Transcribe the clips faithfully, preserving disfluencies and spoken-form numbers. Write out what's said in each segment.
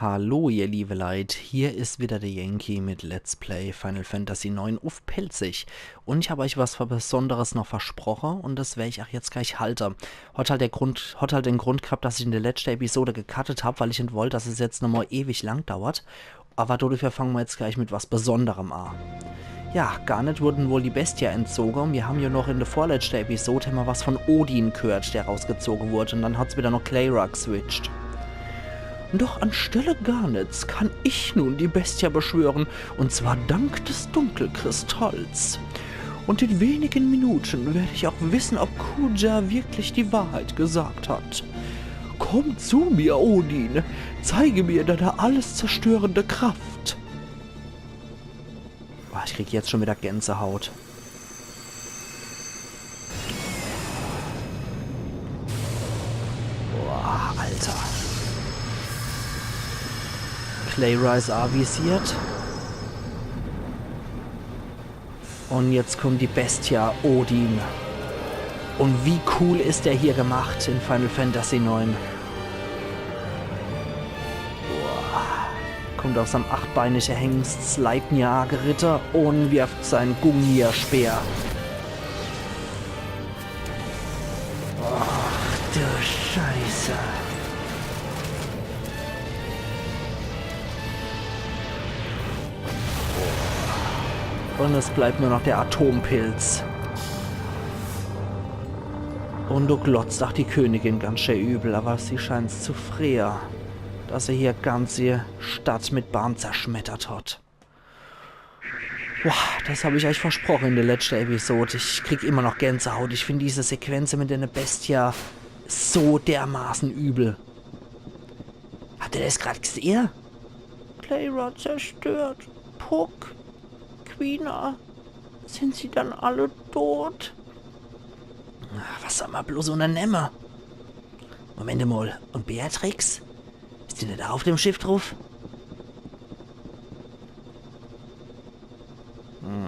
Hallo, ihr liebe Leit, hier is wieder der Yankee mit Let's Play Final Fantasy neun uff Pälzisch. Und ich hab euch was Besonderes noch versproche und das wer ich auch jetzt gleich halte. Hat halt, der Grund, hat halt den Grund gehabt, dass ich in der letzten Episode gecuttet hab, weil ich net wollt, dass es jetzt nochmal ewig lang dauert. Aber dodefür fangen wir jetzt gleich mit was Besonderem an. Ja, Garnet wurden wohl die Bestia entzogen. Wir haben ja noch in der vorletzten Episode immer was von Odin gehört, der rausgezogen wurde. Und dann hat's wieder noch Cleyra geswitcht. Doch anstelle Garnets kann ich nun die Bestia beschwören, und zwar dank des Dunkelkristalls. Und in wenigen Minuten werde ich auch wissen, ob Kuja wirklich die Wahrheit gesagt hat. Komm zu mir, Odin. Zeige mir deine alles zerstörende Kraft. Boah, ich krieg jetzt schon wieder Gänsehaut. Boah, Alter. Cleyra is avisiert. Und jetzt kommt die Bestia, Odin. Und wie cool is der hier gemacht in Final Fantasy neun. Boah. Kommt aus seinem achtbeinige Hengst Sleipnir angeritte und wirft sein Gungnir-Speer. Ach du Scheiße. Und es bleibt nur noch der Atompilz. Und do glotzt auch die Königin ganz schön übel, aber sie scheint's zu freue, dass er hier ganze Stadt mit Baam zerschmettert hat. Boah, das hab ich euch versprochen in der letzten Episode. Ich krieg immer noch Gänsehaut. Ich find diese Sequenz mit der Bestia so dermaßen übel. Habt ihr das grad gesehen? Cleyra zerstört. Puck, Quina, sind sie dann alle tot? Ah, was soll man bloß unternehmen? Moment mal, und Beatrix? Ist die net auch auf dem Schiff drauf? Hm.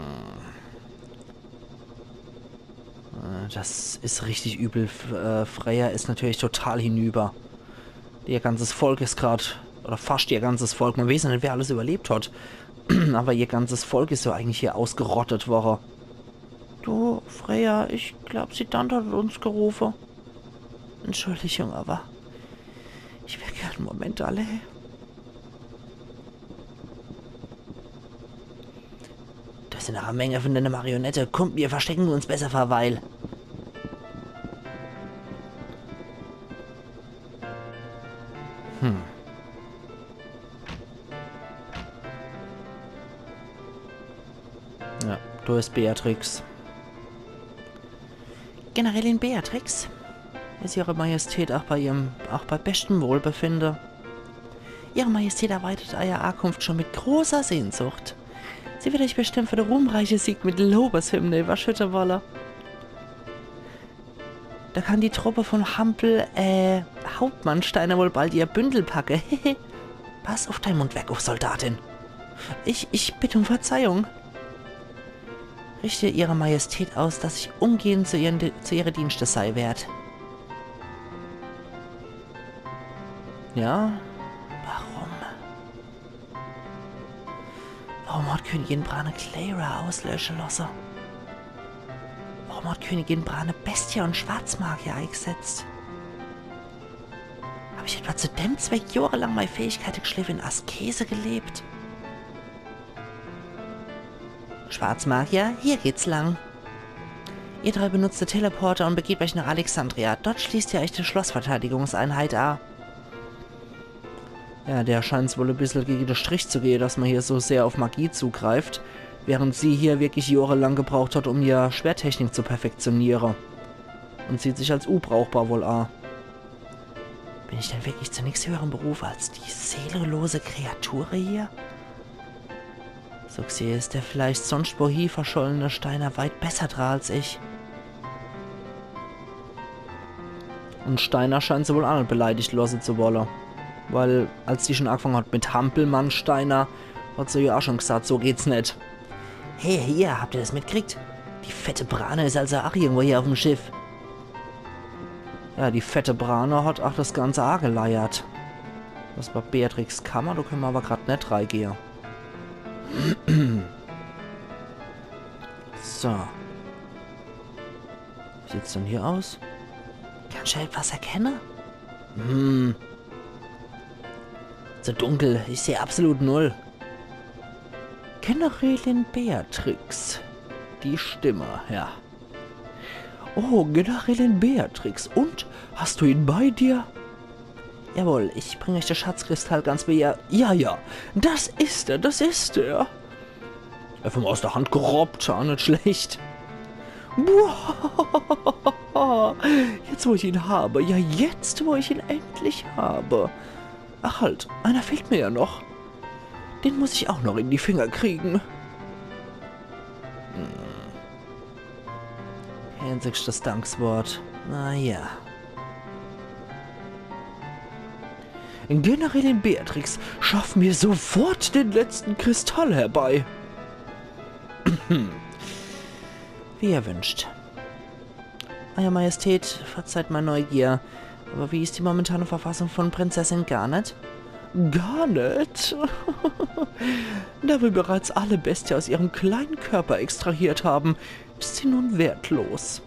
Äh, das is richtig übel. F äh, Freya is natürlich total hinüber. Ihr ganzes Volk is grad, oder fast ihr ganzes Volk, man weiß ja net, wer alles überlebt hat, aber ihr ganzes Volk is ja eigentlich hier ausgerottet worre. Du, Freya, ich glaub, Zidant hat uns gerufe. Entschuldigung, aber ich wär gern einen Moment allein. Das sind eine Menge von deiner Marionette. Kommt, wir verstecken uns besser verweil. Hm. Ja, do is Beatrix. Generälin Beatrix, ist Ihre Majestät auch bei Ihrem, auch bei beschtem Wohlbefinden? Ihre Majestät erwartet Eure Ankunft schon mit großer Sehnsucht. Sie wird Euch bestimmt für de ruhmreiche Sieg mit Lobeshymne überschütte wolle. Da kann die Truppe von Hampel, äh, Hauptmann Steiner wohl bald ihr Bündel packe. Pass auf dein Mundwerk auf, Soldatin. Ich, ich bitte um Verzeihung. Richte Ihre Majestät aus, dass ich umgehend zu, ihren, zu Ihre Dienste sei werd. Ja? Warum? Warum hat Königin Brane Cleyra auslösche losse? Warum hat Königin Brane Bestia und Schwarzmagier eingesetzt? Hab ich etwa zu dem Zweck johrelang mei Fähigkeite geschliff, in Askese gelebt? Schwarzmagier, hier geht's lang. Ihr drei benutzt de Teleporter und begebt euch nach Alexandria. Dort schließt ihr euch der Schlossverteidigungseinheit a. Ja, der scheint's wohl e bissel gege de Strich zu gehe, dass man hier so sehr auf Magie zugreift, während sie hier wirklich johrelang gebraucht hat, um ihr Schwerttechnik zu perfektioniere. Und sieht sich als unbrauchbar wohl a. Bin ich denn wirklich zu nix höherem Beruf als die seelenlose Kreatur hier? So gsehe is der vielleicht sonst wohie verschollene Steiner weit besser dra als ich. Und Steiner scheint se wohl a net beleidigt losse zu wolle. Weil, als die schon angefangen hat mit Hampelmann Steiner, hat se ja auch schon gesagt, so geht's net. Hey, hier, habt ihr das mitkriegt? Die fette Brane is also auch irgendwo hier auf'm Schiff. Ja, die fette Brane hat auch das Ganze ageleiert. Das war Beatrix Kammer, do könne mer awwer grad net reigehe. So. Wie sieht's denn hier aus? Kannsch du etwas erkenne? Hm. Zu dunkel, ich seh absolut null. Generälin Beatrix. Die Stimme, ja. Oh, Generälin Beatrix. Und? Hast du ihn bei dir? Jawohl, ich bring euch de Schatzkristall ganz beehr. Ja, ja, das ist er, das ist er. Einfach mal aus der Hand geroppt, ah, net schlecht. Buah, jetzt, wo ich ihn habe, ja, jetzt, wo ich ihn endlich habe. Ach halt, einer fehlt mir ja noch. Den muss ich auch noch in die Finger kriegen. Hm. Einzigstes Dankswort. Na ja. Generälin Beatrix, schaff mir sofort den letzten Kristall herbei. Wie ihr wünscht. Euer Majestät, verzeiht meine Neugier, aber wie ist die momentane Verfassung von Prinzessin Garnet? Garnet? Da wir bereits alle Bestie aus ihrem kleinen Körper extrahiert haben, ist sie nun wertlos.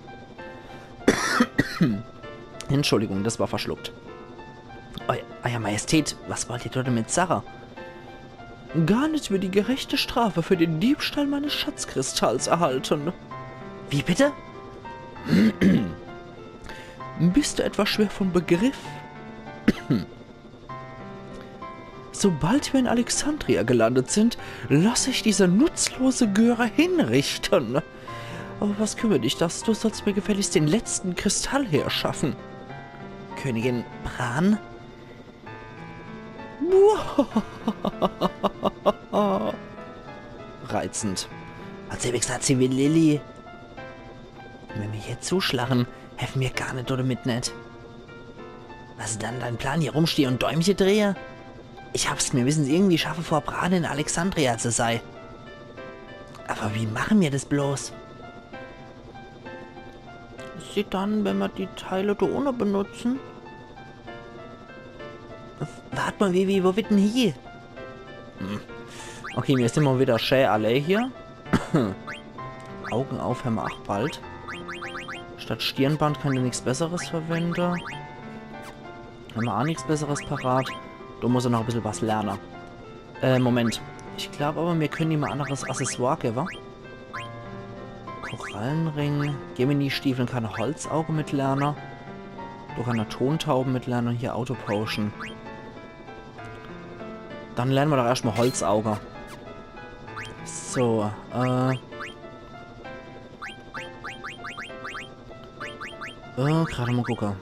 Entschuldigung, das war verschluckt. Eu Euer Majestät, was wollt ihr damit sache? Garnet wird die gerechte Strafe für den Diebstahl meines Schatzkristalls erhalten. Wie bitte? Bist du etwa schwer von Begriff? Sobald wir in Alexandria gelandet sind, lass ich diese nutzlose Göre hinrichten. Aber was kümmert dich das? Du sollst mir gefälligst den letzten Kristall herschaffen. Königin Bran? Reizend. Hat se gesagt, sie will Lilly? Wenn mir hier zuschlache, helfe mir gar net oder mit net. Was is dann dein Plan, hier rumstehe und Däumche drehe? Ich hab's, mir müssen's irgendwie schaffe, vor Bran in Alexandria zu sei. Aber wie mache mir das bloß? Sieht dann, wenn mir die Teile do unne benutzen. Wart mal, Vivi, wo wird denn hier? Hm. Okay, mir sind mal wieder schä alle hier. Augen auf, hämmer ach bald. Statt Stirnband kann er nix Besseres verwende. Hämmer ach nix Besseres parat. Do muss er noch e bissel was lerne. Äh, Moment. Ich glaub aber, mir können ihm e anderes Accessoire gebe. Korallenring. Gemini-Stiefel kann er Holzauge mitlerne. Do kann er Tontauben mitlerne. Hier Auto-Potion. Dann lerne mer doch erscht mal Holzauge. So, äh. Äh, grad mal gucke.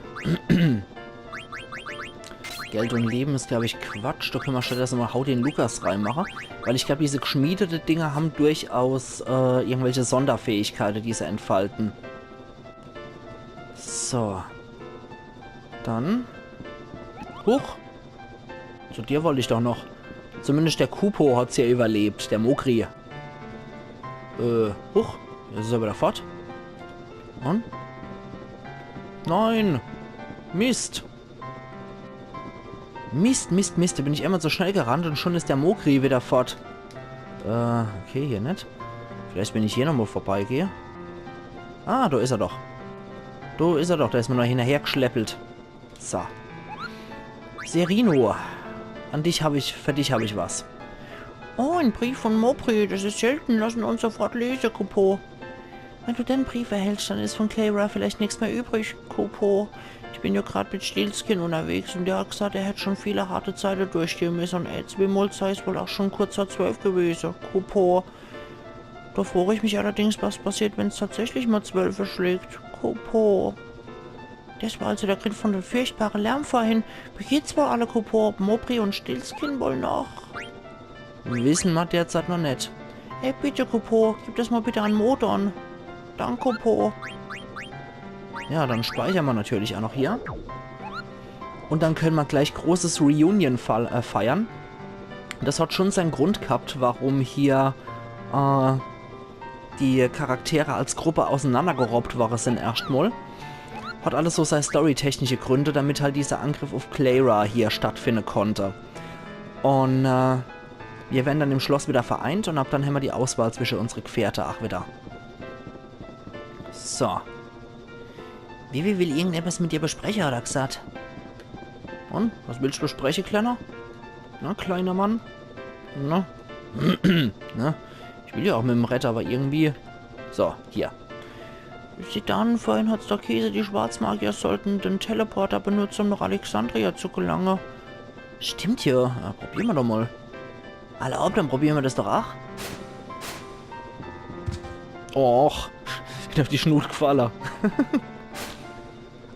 Geld und Leben is, glaub ich, Quatsch. Do können mer stattdessen mal Hau den Lukas reinmache. Weil ich glaub, diese geschmiedete Dinger haben durchaus, äh, irgendwelche Sonderfähigkeiten, die se entfalten. So. Dann. Huch. Zu dir wollt ich doch noch. Zumindest der Kupo hat's ja überlebt, der Mokri. Äh, huch. Jetzt is er wieder fort. Und? Nein! Mist! Mist, Mist, Mist, da bin ich immer zu schnell gerannt und schon is der Mokri wieder fort. Äh, okay, hier net. Vielleicht, wenn ich hier nochmal vorbeigehe. Ah, do is er doch. Do is er doch, der is mir noch hinterhergeschleppelt. So. Serino, an dich hab ich, für dich hab ich was. Oh, ein Brief von Mopri, das ist selten. Lass ihn uns sofort lesen, Kupo. Wenn du den Brief erhältst, dann ist von Clara vielleicht nichts mehr übrig, Kupo. Ich bin ja grad mit Stielskin unterwegs und der hat gesagt, er hätt schon viele harte Zeiten durchstehen müssen und er, Zwimolz sei wohl auch schon kurz vor zwölf gewesen, Kupo. Da frage ich mich allerdings, was passiert, wenn's tatsächlich mal zwölf schlägt, Kupo. Das war also der Grund von dem furchtbaren Lärm vorhin. Wie geht's wohl alle, Kupo, ob Mopri und Stielskin wohl noch? Wissen mer derzeit noch net. Ey, bitte, Kupo, gib das mal bitte an Modon. Danke, Kupo. Ja, dann speichern mer natürlich auch noch hier. Und dann können mer gleich großes Reunion fall, äh, feiern. Das hat schon seinen Grund gehabt, warum hier, äh, die Charaktere als Gruppe auseinandergerobbt worden sind erstmal. Hat alles so sei storytechnische Gründe, damit halt dieser Angriff uff Cleyra hier stattfinde konnt. Un äh, mir werre dann im Schloss wieder vereint un ab dann hämmer die Auswahl zwische unsere Gfährte ach wieder. So. Vivi will irgendetwas mit dir bespreche, hat er gsat. Un, was willsch bespreche, Kleiner? Na, kleiner Mann? Na? Na? Ich will ja ach mit em redde, awwer irgendwie... So, hier. Zidane, vorhin hat Starkese die Schwarzmagier sollten den Teleporter benutze, um nach Alexandria zu gelange. Stimmt ja. Ja, probiere mer doch mal. Alla hopp, dann probiere mer das doch ach. Och, ich bin uff die Schnut gfalle.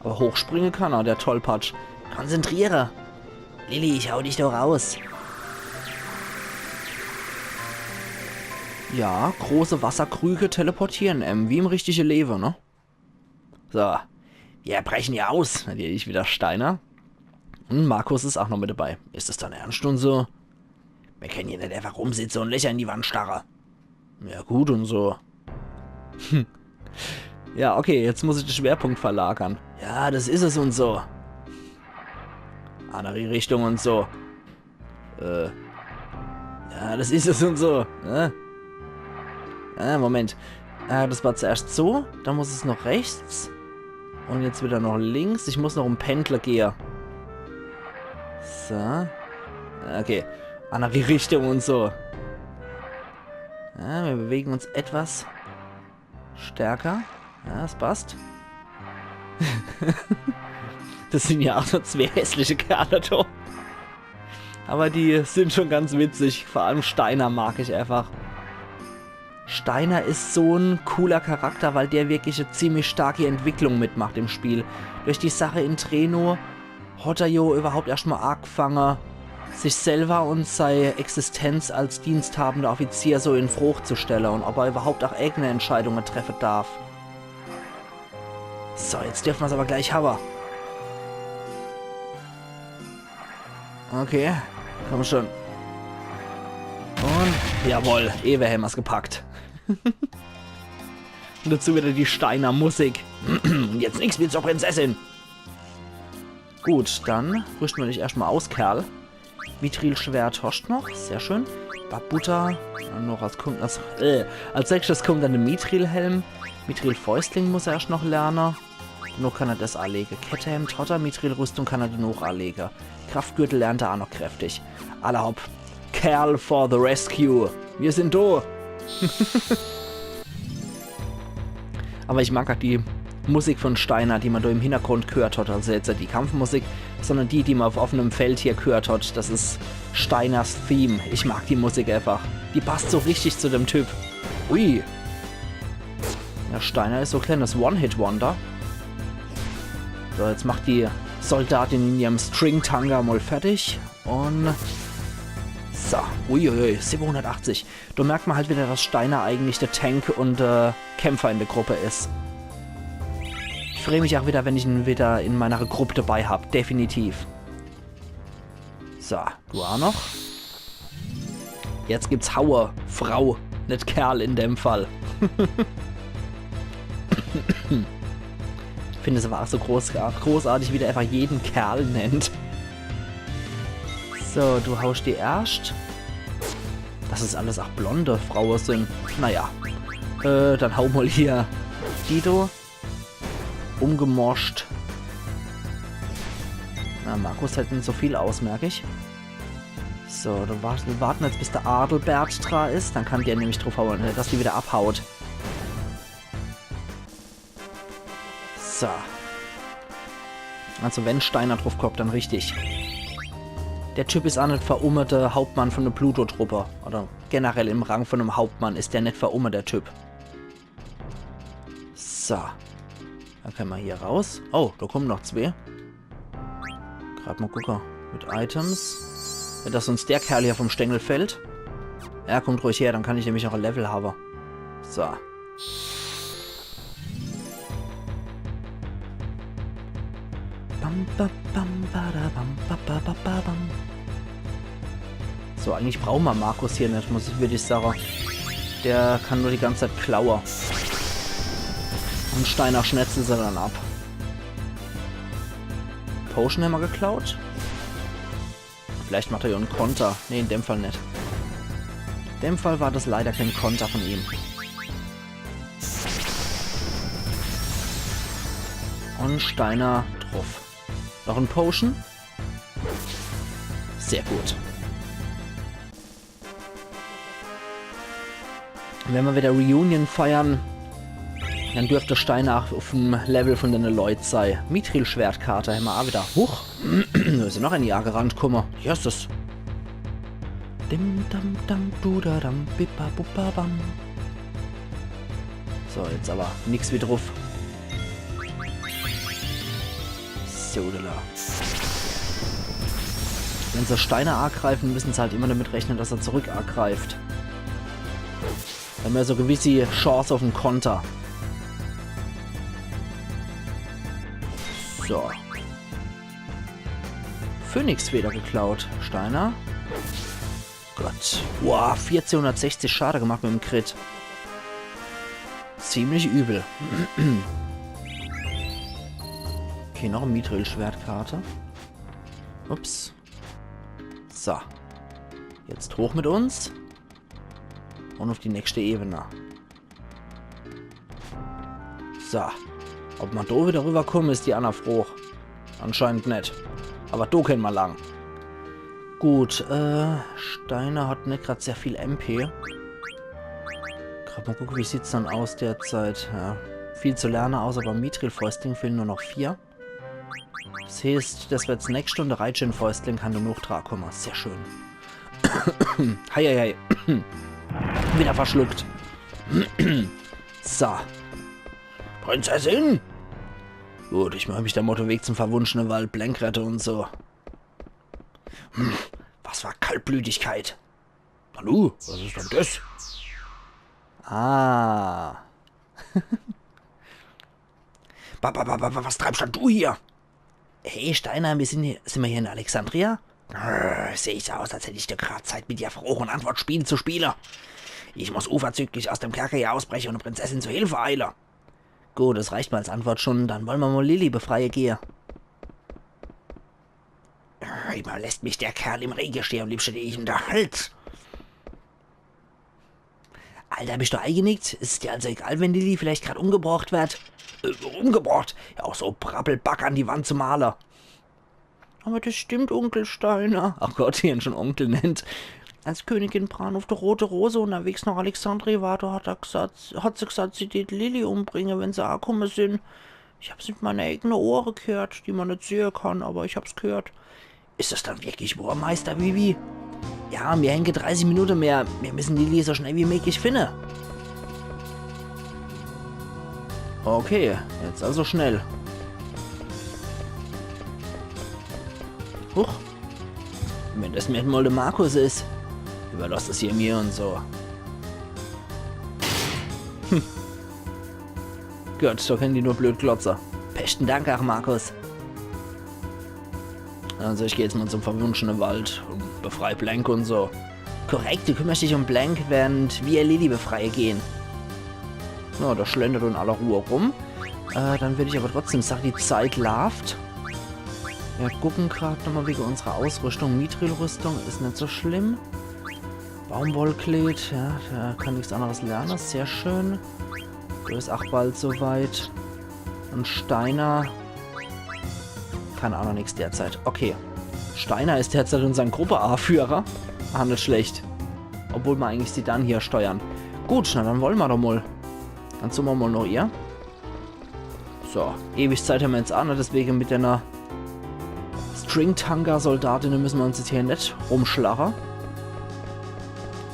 Awwer hochspringe kann er, der Tollpatsch. Konzentriere. Lilly, ich hau dich doch raus. Ja, große Wasserkrüge teleportieren em, wie im richtige Lewe, ne? So, mir brechen hier aus. Natürlich wieder Steiner. Un Markus is ach noch mit dabei. Is das dann ernst un so? Mir kennen hier net einfach rumsitze un Lecher in die Wand starre. Ja, gut un so. Hm. Ja, okay, jetzt muss ich den Schwerpunkt verlagern. Ja, das is es un so. Annerie Richtung un so. Äh. Ja, das is es un so. Ne? Äh, Moment. Äh, das war zuerscht so, dann muss es noch rechts. Un jetzt wieder noch links. Ich muss noch em Pendler gehe. So. Okay. Annerie Richtung un so. Ja, mir bewegen uns etwas stärker. Ja, es passt. Das sin ja ach nur zwee hässliche Kerle do. Awwer die sin schon ganz witzig. Vor allem Steiner mag ich einfach. Steiner is so en cooler Charakter, weil der wirklich e ziemlich starki Entwicklung mitmacht im Spiel. Durch die Sache in Treno hat er jo iwwerhaupt erscht mal aagfange, sich selwer un sei Existenz als diensthabender Offizier so in Froch zu stelle un ob er iwwerhaupt ach eigene Entscheidunge treffe darf. So, jetzt dürfe mer's awwer gleich hawwe. Okay, komm schon. Un jawohl, ewe hämmer's gepackt. Un dazu wieder die Steiner Musik. Un jetzt nix wie zur Prinzessin. Gut, dann rüschte mer dich erscht mal aus, Kerl. Mithril-Schwert hoscht noch, sehr schön. Barbuta, noch als, kommt als, äh, als nächschtes kommt dann de Mithril-Helm. Mithril-Fäustling muss er erscht noch lerne. Noch kann er das anlege. Kettehemd hot er, Mithril-Rüstung kann er dann noch anlege. Kraftgürtel lernt er ach noch kräftig. Alla hopp. Kerl for the rescue. Mir sin do. Awwer ich mag ach die Musik von Steiner, die mer do im Hintergrund gehört hat. Also jetzt net die Kampfmusik, sondern die, die mer uff offenem Feld hier gehört hat. Das is Steiners Theme. Ich mag die Musik einfach. Die passt so richtig zu dem Typ. Ui. Ja, Steiner is so e kleines One-Hit-Wonder. So, jetzt macht die Soldatin in ihrem String-Tanga mal fertig. Un so. Uiuiui, siwwehunnertachtzig. Do merkt mer halt wieder, dass Steiner eigentlich de Tank un äh, Kämpfer in de Gruppe is. Ich free mich ach wieder, wenn ich en wieder in meiner Grupp dabei hab. Definitiv. So, du ach noch. Jetzt gibt's Haue, Frau, net Kerl in dem Fall. Ich find es awwer ach so groß, großartig, wie der einfach jeden Kerl nennt. So, du hauscht die erscht. Dass es alles ach blonde Fraue sin. Naja. Äh, dann hau mal hier die do. Umgemoscht. Na, Markus hält net so viel aus, merk ich. So, do wa-, mir warten jetzt, bis de Adelbert dra is. Dann kann der nämlich druff haue, äh, dass die wieder abhaut. So. Also wenn Steiner druff kommt, dann richtig. Der Typ is ach net verummert, de Hauptmann von de Pluto-Truppe. Oder generell im Rang von em Hauptmann is der net verummert, der Typ. So. Dann kenne mer hier raus. Oh, do kommen noch zwee. Grad mal gucke. Mit Items. Net, dass uns der Kerl hier vom Stengel fällt. Ja, kommt ruhig her, dann kann ich nämlich ach e Level hawwe. So. Bam, ba, bam, ba, da, bam, ba, ba, ba, ba, bam. So, eigentlich brauche mer Markus hier net, muss ich wirklich sage. Der kann nur die ganze Zeit klaue. Un Steiner schnetzelt se dann ab. Potion hämmer geklaut. Vielleicht macht er jo en Konter. Nee, in dem Fall net. In dem Fall war das leider kein Konter von ihm. Und Steiner druff. Noch en Potion? Sehr gut. Wenn mer wieder Reunion feiern, dann dürft Steiner ach uff'm Level von denne Leit sei. Mithril-Schwertkarte hämmer ach wieder. Huch, do is jo noch e Jager rankumme. Jesses. Dim dam dam du da dam bippa buppa bam. So, jetzt aber nix wie druff. So, da. Wenn se Steiner agreifen, müssen se halt immer damit rechnen, dass er zurück agreift. Dann hämmer so gewisse Chance uff en Konter. So. Phönixfeder geklaut, Steiner. Gott. Wow, vierzehnhundertsechzig Schade gemacht mit dem Crit. Ziemlich übel. Okay, noch e Mithril-Schwertkarte. Ups. So. Jetzt hoch mit uns. Und uff die nächste Ebene. So. Ob mer do wieder rüberkumme, is die anner Froch. Anscheinend net. Aber do kenne mer lang. Gut, äh, Steiner hat net grad sehr viel M P. Grad mal gucke, wie sieht's dann aus derzeit? Ja, viel zu lerne, außer beim Mithril-Fäustling fehlen nur noch vier. Das heeßt, das wär jetzt nächste Stunde Raijin-Fäustling, kann do noch dra kumme. Sehr schön. Heieiei. Wieder verschluckt. So. Prinzessin? Gut, ich mach mich dann mol uff de Weg zum verwunschene Wald, Blank rette und so. Hm, was für Kaltblütigkeit. Nanu, was is dann das? Ah. Ba, ba, ba, ba, ba, was treibst dann du hier? Hey, Steiner, mir sin hier, sin mir hier in Alexandria? Grrr, seh ich so aus, als hätt ich dir grad Zeit, mit dir Froch- und Antwort-Spiel zu spiele? Ich muss unverzüglich aus dem Kerker hier ausbreche und de Prinzessin zu Hilfe eile. Gut, das reicht mir als Antwort schon. Dann wolle mer mol Lili befreie gehe. Immer lässt mich der Kerl im Rege stehe, am liebschte hätt ich ihm de Hals. Alter, bist du eigenickt? Is es dir also egal, wenn Lili vielleicht grad umgebracht werd? Äh, umgebracht? Ja, auch so Brabbelback an die Wand zu male. Aber das stimmt, Onkel Steiner. Ach Gott, wie er ihn schon Onkel nennt. Als Königin Bran uff de Rote Rose unterwegs nach Alexandria war, do hat er gesagt, hat se gesagt, sie tät Lili umbringe, wenn se akumme sin. Ich hab's mit meine eigene Ohre gehört, die man net sehe kann, aber ich hab's gehört. Is das dann wirklich wohr, Meister Vivi? Ja, mir hänge dreißig Minute mehr. Mir müssen Lili so schnell wie möglich finne. Okay, jetzt also schnell. Huch. Wenn das net mol de Markus is, überlass es hier mir und so. Hm. Gut, so kennen die nur blöd glotze. Beschten Dank, ach Markus. Also ich geh jetzt mol zum verwunschene Wald und befrei Blank und so. Korrekt, du kümmerst dich um Blank, während mir Lili befreie gehen. Na, der schlendert in aller Ruhe rum. Äh, dann würd ich aber trotzdem sage, die Zeit laaft. Wir gucken grad nochmal wegen unserer Ausrüstung. Mithril-Rüstung is net so schlimm. Baumwollkleid, ja, der kann nix anderes lerne. Sehr schön. Du bist ach bald soweit. Und Steiner kann ach noch nix derzeit. Okay. Steiner is derzeit unser Gruppeanführer. Ah, net schlecht. Obwohl mer eigentlich Zidane hier steuern. Gut, na dann wolle mer doch mol. Dann suche mer mol noch ihr. So, ewig Zeit hämmer jetzt ach net, deswege mit einer Stringtanga-Soldatin müssen mer uns jetzt hier net rumschlache.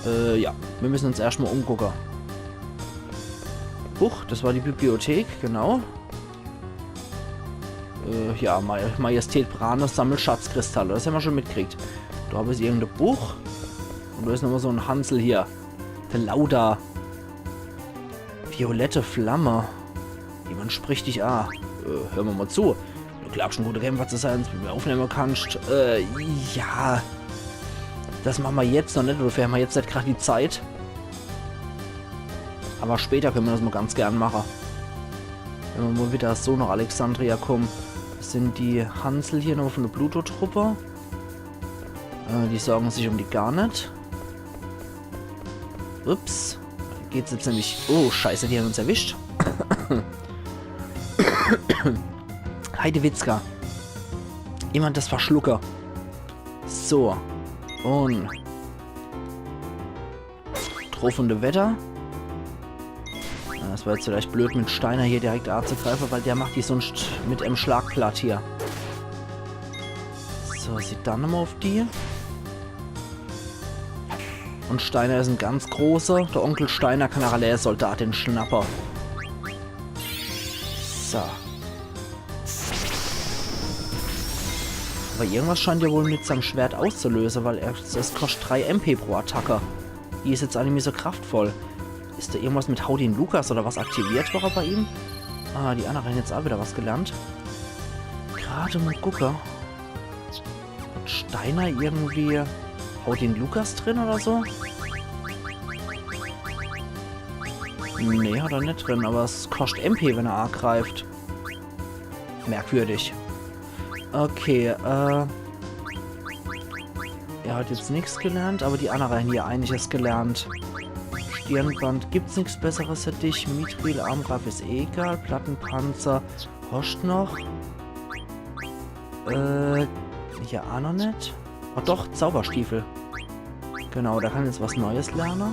Äh, ja, mir müssen uns erscht mol umgucke. Huch, das war die Bibliothek, genau. Äh, ja, Maj-, Majestät Brane sammelt Schatzkristalle, das hämmer schon mitkriegt. Do hab ich irgende Buch. Und do is nochmal so en Hansel hier. De Lauda. Violette Flamme. Jemand spricht dich a. Äh, hör mer mol zu. Du glaubst, en guter Kämpfer zu sein, dass du mit mir aufnehme kannst? Äh, ja. Das mache mer jetzt noch net, dafür hämmer jetzt net grad die Zeit. Aber später könne mer das mol ganz gern mache. Wenn mer mol wieder so nach Alexandria kommen. Sind die Hansel hier noch von der Pluto-Truppe? Äh, die sorgen sich um die gar net. Ups. Geht's jetzt nämlich. Oh, scheiße, die haben uns erwischt. Heidewitzka. Jemand das Verschlucke. So. Und Truffende Wetter. Ja, das war jetzt vielleicht blöd, mit Steiner hier direkt anzugreifen, weil der macht die sonst mit em Schlag platt hier. So, sie dann nochmal auf die. Und Steiner is en ganz großer. Der Onkel Steiner kann ach e Soldatin schnappe. So. Aber irgendwas scheint er wohl mit seinem Schwert auszulösen, weil er, es kostet drei M P pro Attacke. Die is jetzt ach nimmi so kraftvoll. Is da irgendwas mit Hau den Lukas oder was aktiviert worre bei ihm? Ah, die annere hän jetzt ach wieder was gelernt. Grad mal gucke. Hat Steiner irgendwie Hau den Lukas drin oder so? Nee, hat er net drin, aber es kostet M P, wenn er angreift. Merkwürdig. Okay, äh. Er hat jetzt nix gelernt, aber die annere hän hier einiges gelernt. Stirnband gibt's nix Besseres für dich. Mithril, Armreif is eh egal. Plattenpanzer. Hoscht noch? Äh, hier ach noch net. Oh doch, Zauberstiefel. Genau, der kann jetzt was Neues lerne.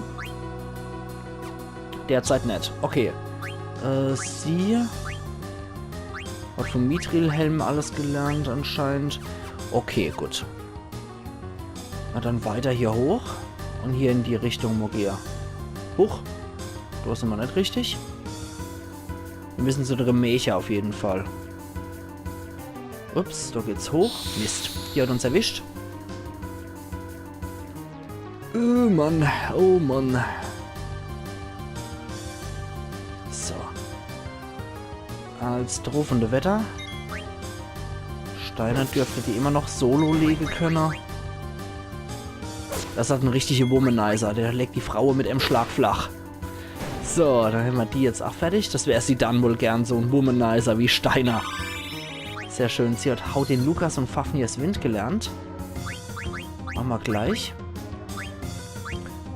Derzeit net. Okay. Äh, sie hat vom Mithril-Helm alles gelernt anscheinend. Okay, gut. Na dann weiter hier hoch. Und hier in die Richtung, Mogia. Huch. Do sin mer net richtig. Wir müssen zu de Gemächer auf jeden Fall. Ups, do geht's hoch. Mist. Die hat uns erwischt. Oh Mann, oh Mann. So. Als drohende Wetter. Steiner dürfte die immer noch solo lege könne. Das hat en richtige Womanizer. Der legt die Fraue mit em Schlag flach. So, dann hämmer die jetzt ach fertig. Das wär sie dann wohl gern, so en Womanizer wie Steiner. Sehr schön. Sie hat Hau den Lukas und Fafnirs Wind gelernt. Mache mer gleich.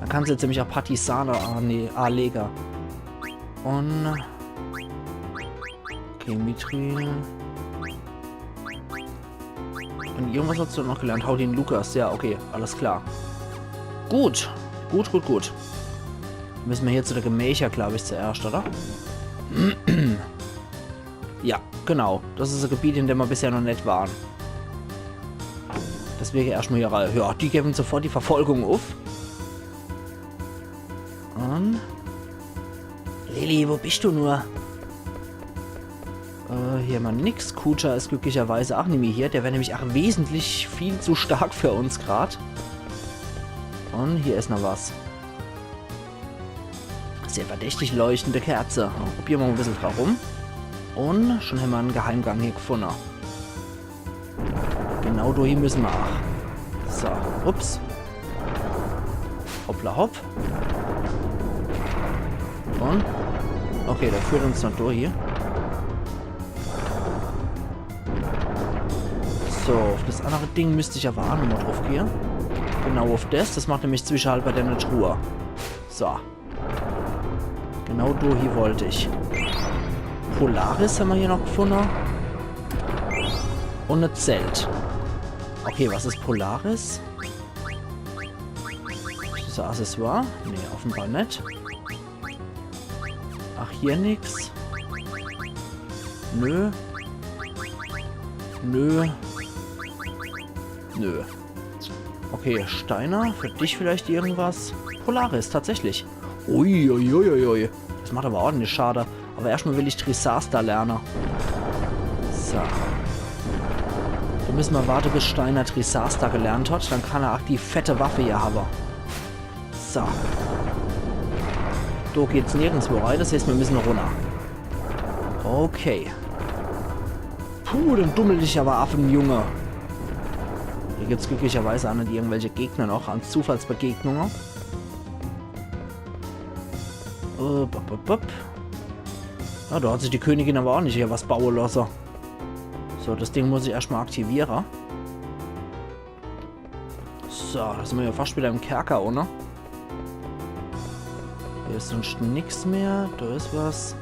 Dann kann sie jetzt nämlich ach Partisane ane-, anlege. Und Okay, Mithril. Und irgendwas hast du noch gelernt. Hau den Lukas. Ja, okay, alles klar. Gut. Gut, gut, gut. Müssen wir hier zu de Gemächer, glaub ich, zuerscht, oder? Ja, genau. Das is e Gebiet, in dem wir bisher noch net waren. Deswege erscht mal hier rein. Ja, die geben sofort die Verfolgung auf. Und Lilly, wo bist du nur? Äh, hier hämmer nix. Kuja is glücklicherweise ach nimmi hier. Der wär nämlich ach wesentlich viel zu stark für uns grad. Und hier is noch was. Sehr verdächtig leuchtende Kerze. Probiere mer mal e bissel dra rum. Und schon hämmer en Geheimgang hier gefunne. Genau do hie müssen mer ach. So, ups. Hoppla hopp. Und? Okay, der führt uns noch durch hier. So, auf das andere Ding müsst ich aber ach nochmal drauf gehe. Genau auf das. Das macht nämlich Zwischenhalt bei der Truhe. So. Genau do hie wollt ich. Polaris hämmer hier noch gefunne. Und e Zelt. Okay, was is Polaris? Is das e Accessoire? Nee, offenbar net. Ach, hier nix. Nö. Nö. Nö. Okay, Steiner, für dich vielleicht irgendwas? Polaris, tatsächlich. Ui, ui, ui, ui, ui. Das macht aber ordentlich Schade. Aber erscht mal will ich Drisasta lerne. So. Do müssen mer warte, bis Steiner Drisasta gelernt hat. Dann kann er ach die fette Waffe hier habe. So. Do geht's nirgendswo rein, das heißt, mir müssen runner. Okay. Puh, dann dummel ich aber ab, Junge. Hier gibt's glücklicherweise ach net irgendwelche Gegner noch an Zufallsbegegnungen. Äh, bup, bup, bup. Na, do hat sich die Königin aber ach net hier was baue losse. So, das Ding muss ich erscht mal aktiviere. So, do sin mer jo fascht widder im Kerker, oder? Hier is sunscht nix mehr. Do is was.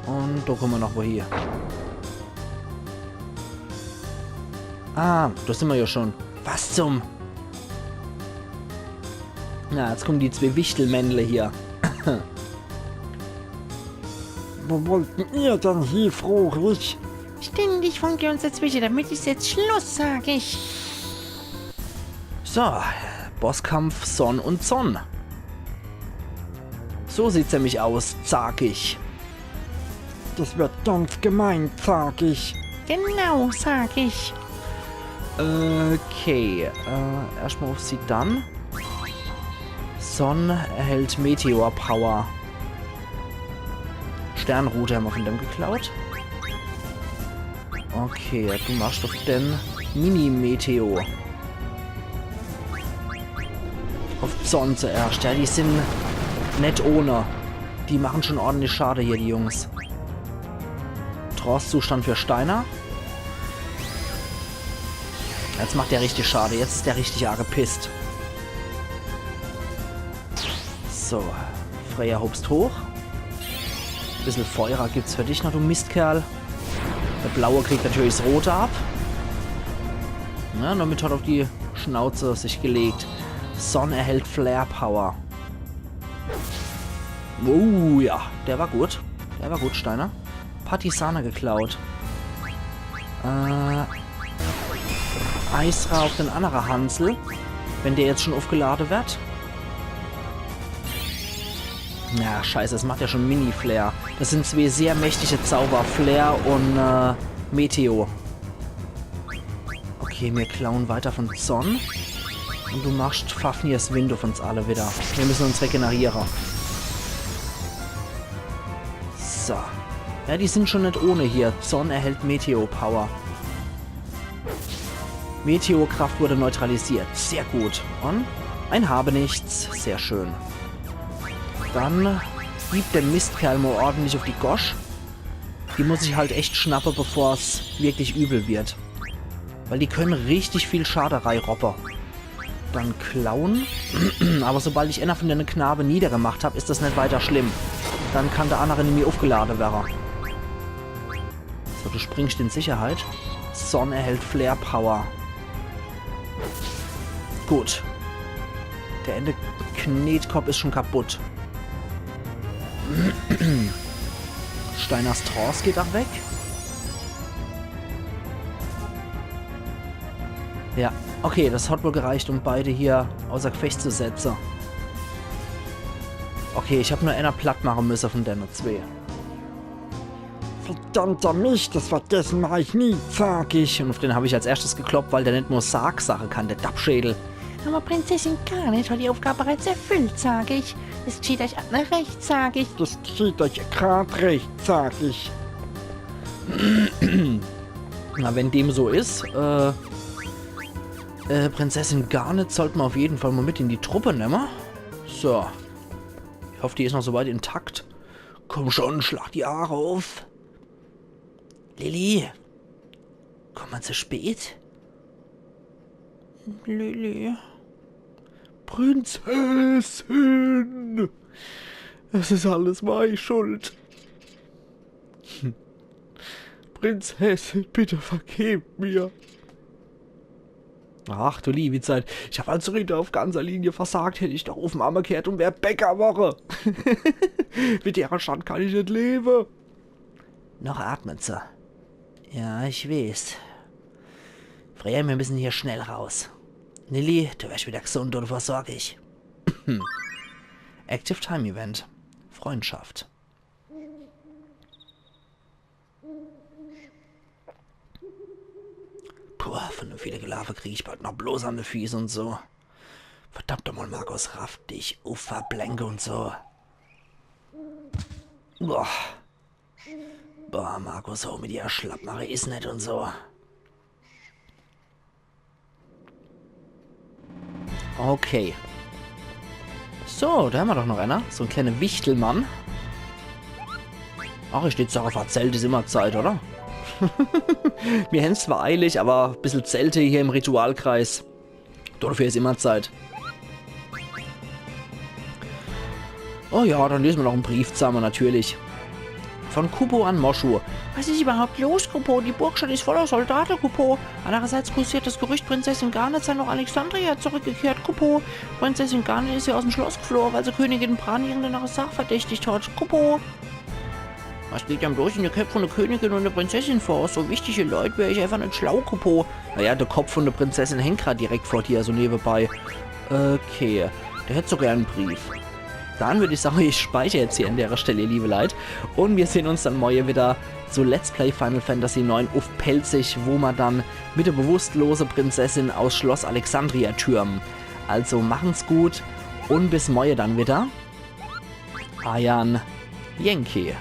Un do kumme mer noch wo hie. Ah, do sin mer jo schun. Was zum? Na, jetzt kummen die zwee Wichtelmännle hier. Wo wollten ihr denn hie, frooch ich? Ständig funkt ihr uns dazwische, damit is jetzt Schluss, sag ich. So, Bosskampf Sonn un Zonn. So sieht's nämlich aus, sag ich. Das wird ganz gemein, sag ich. Genau, sag ich. Okay, äh, erscht mal uff Zidane. Sonn erhält Meteor Power. Sternrute hämmer vun dem geklaut. Okay, du machsch doch den Mini-Meteo. Uff Zonn zuerscht. Ja, die sin net ohne. Die mache schun ordentlich Schade hier, die Jungs. Trance-Zustand für Steiner. Jetzt macht der richtig Schade. Jetzt is der richtig arg gepisst. So, Freya hupst hoch. Bissel Feuer gibt's für dich noch, du Mistkerl. Der Blaue kriegt natürlich 's Rote ab. Na, damit hat er uff die Schnauze sich gelegt. Sonn erhält Flare Power. Oh ja, der war gut. Der war gut, Steiner. Partisana geklaut. Äh, Eisra uff den annere Hansel. Wenn der jetzt schun uffgelade werd. Na, scheiße, das macht ja schun Mini-Flare. Das sin zwee sehr mächtige Zauber, Flare un, äh, Meteo. Okay, mir klauen weiter vun Zonn. Un du machsch Fafnirs Wind uff uns alle widder. Mir misse uns regeneriere. So. Ja, die sin schun net ohne hier. Zonn erhält Meteo-Power. Meteokraft wurde neutralisiert. Sehr gut. Un ein Habenichts. Sehr schön. Dann gib dem Mistkerl mol ordentlich uff die Gosch. Die muss ich halt echt schnappe, bevor's wirklich übel wird. Weil die könne richtig viel Schade reiroppe. Dann klauen. Aber sobald ich eener vun dene Knabe niedergemacht hab, is das net weiter schlimm. Dann kann der annere nimmi uffgelade werre. So, du springsch in Sicherheit. Sonn erhält Flare Power. Gut. Der ene Knetkopp is schun kaputt. Steiners Trance geht ach weg. Ja, okay, das hat wohl gereicht, um beide hier außer Gefecht zu setze. Okay, ich hab nur eener platt mache müsse vun dene zwee. Verdammter Mist, das vergesse mach ich nie, sag ich. Un uff den hab ich als erschtes gekloppt, weil der net mol Sag sache kann, der Dappschädel. Aber Prinzessin Garnet hat die Aufgabe bereits erfüllt, sag ich. Es geschieht euch alle recht, sag ich. Das geschieht euch grad recht, sag ich. Na, wenn dem so is, äh, äh, Prinzessin Garnet sollt mer uff jeden Fall mol mit in die Truppe nemme. So. Ich hoff, die is noch so weit intakt. Komm schun, schlag die Aache uff. Lilly, kumme mer zu spät? Lilly. Prinzessin! Es is alles mei Schuld. Prinzessin, bitte vergeb mir. Ach du liewi Zeit, ich hab als Ritter uff ganzer Linie versagt, hätt ich doch uff Mamme gheert un wär Bäcker worre. Mit dere Schand kann ich net lewe. Noch atmet se. Ja, ich weeß. Freya, mir misse hier schnell raus. Lilly, du wersch widder gesund un versorg ich. Active Time Event. Freundschaft. Puh, vun dem viele Gelaafe krieg ich bald noch bloß an de Fieß un so. Verdammt noch mol, Markus, raff dich uff, verblende un so. Boah. Boah, Markus, hör uff mit der Schlappmache, is net un so. Okay. So, do hämmer doch noch eener. So en kleene Wichtelmann. Ach, ich dät sage, verzählt is immer Zeit, oder? Mir hän's zwar eilig, awwer bissel Zelte hier im Ritualkreis. Dofür is immer Zeit. Oh ja, dann lese mer noch en Brief zamme, natürlich. Von Kupo an Moshu. Was is überhaupt los, Kupo? Die Burgstadt is voller Soldate, Kupo. Andererseits kursiert das Gerücht, Prinzessin Garnet sei noch Alexandria zurückgekehrt, Kupo. Prinzessin Garnet is jo aus'm Schloss gefloh, weil se Königin Bran irgendeiner Sach verdächtigt hat, Kupo. Was geht dann bloß in de Köpp von de Königin und de Prinzessin vor? So wichtige Leut wär ich einfach net schlau, Kupo. Naja, de Kopp von de Prinzessin hängt grad direkt vor dir, so newebei. Okay, der hätt so gern en Brief. Dann würd ich sage, ich speicher jetzt hier an dere Stell, ihr liebe Leit. Und mir sehn uns dann morje wieder zu Let's Play Final Fantasy neun uff Pälzisch, wo mer dann mit de bewusstlose Prinzessin aus Schloss Alexandria türmen. Also machen's gut und bis morje dann wieder. Eier Yankee.